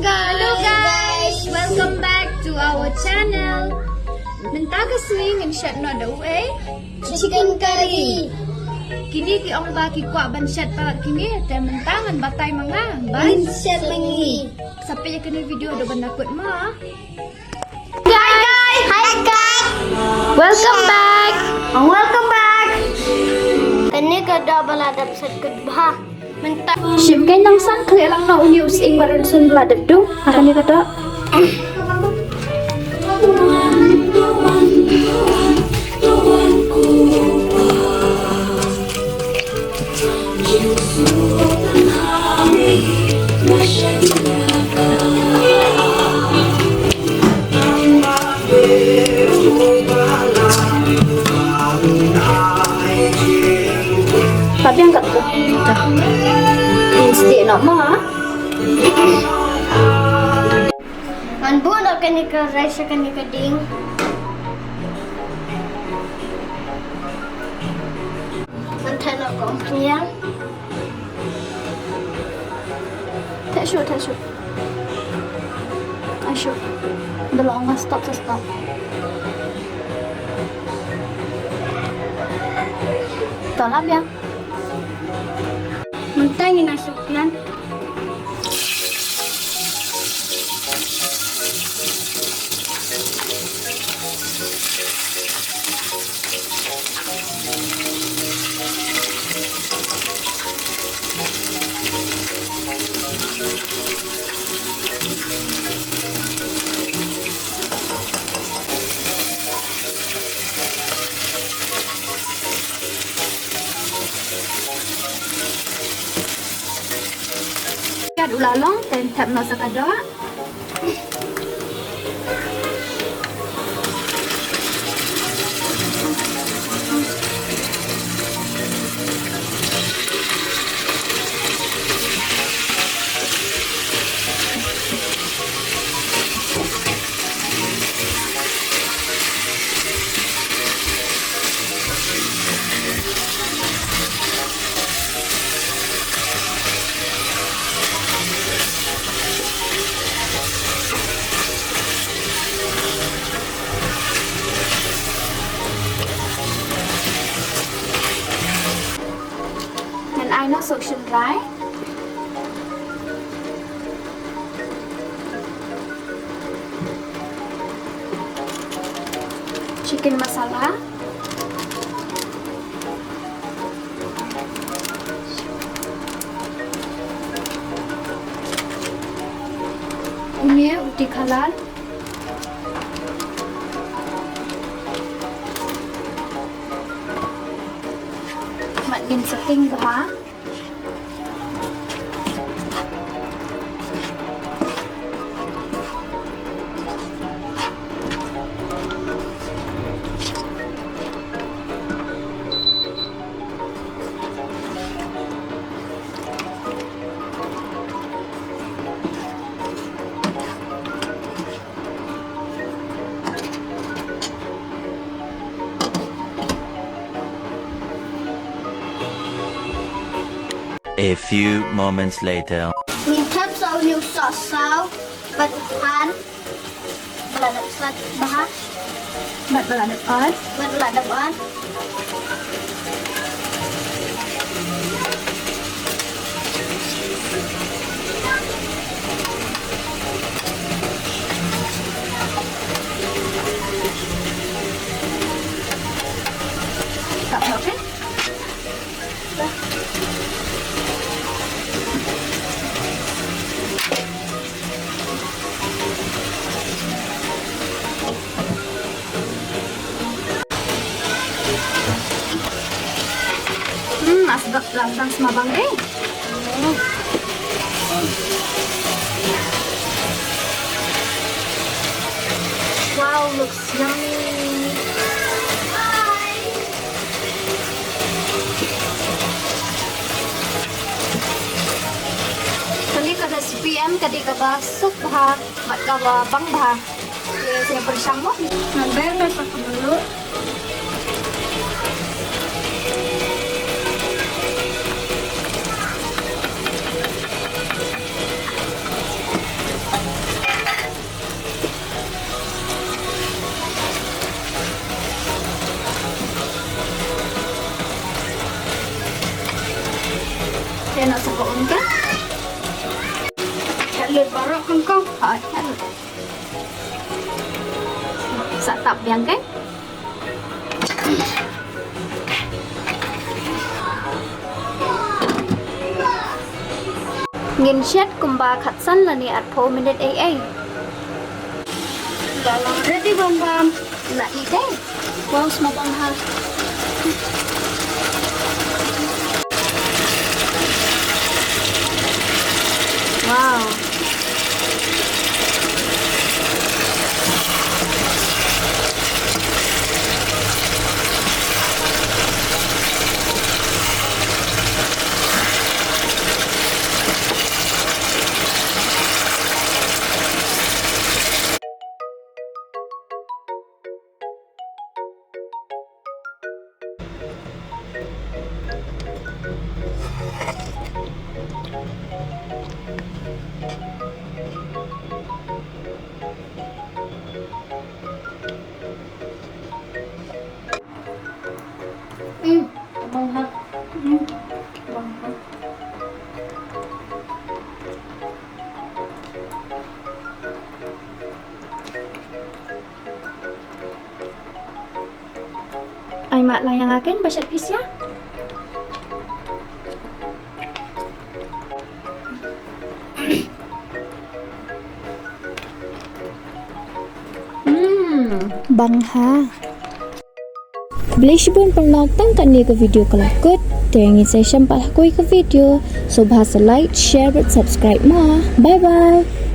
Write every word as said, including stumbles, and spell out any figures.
Hello guys, welcome back to our channel. Mynta ka sngi ngin shet noh da u ei? Chicken curry. Kine ki ong ba ki kwah ban shet palat kine, te mynta ngan batai ma nga ban shet ma ngi. Sa peit ïa kane video haduh ban da kut mo. Hi guys. Hi guys. Welcome back. Welcome back. Kane ka doh ba la dep shet kut bha. Mynta shim kein nang san khlieh lang noh uni u sying ba rynsun ba la dep dung. Ha kane ka doh. Ka biang katto. Instead noh ma. Ngan buh noh kane ka rice ha kane ka dieng. Ngan theh noh ka umphniang. Theh shuh, theh shuh. Ai shuh. Da long nga stop sa stop. To la biang. Mynta ngin ai shuh pian. Kat u la long, te thep noh sa ka doh. Ngan ai noh sohkynrai. Chicken masala. Une u tikhalan. Mad ngin sa ting bha. A few moments later. Ngin thep sa u sohsaw bad u than. Ba la dep slat bha. Bad ba la dep on. Bad ba la dep on. Tap tap, eh? Hmm, asbak lang sang semabang deh. Wow, looks yummy. Kane ka recipe em ka dei kaba suk bha bad kaba bang bha. Te sa pyrshang mo. Ngan ber ka sa ka mluh. Lut baroh kong kong. Hooid. Sa tap biang kai. Ngin shet kumba khatsan lane arphew minit ei ei. Dah long ready bam bam. Lah ni deh. Wow, sma bang ha. Wow. Hmm, bang ha. Hmm, bang ha. Ai mat la ïa nga kein ba shet pisa. Hmm. Bang ha. Khublei shibun paralok, tang katne ka video ka la kut. Te ngin sa ïashem pat ha kawei ka video. Sngewbha sa like, share bad subscribe mo. Bye bye.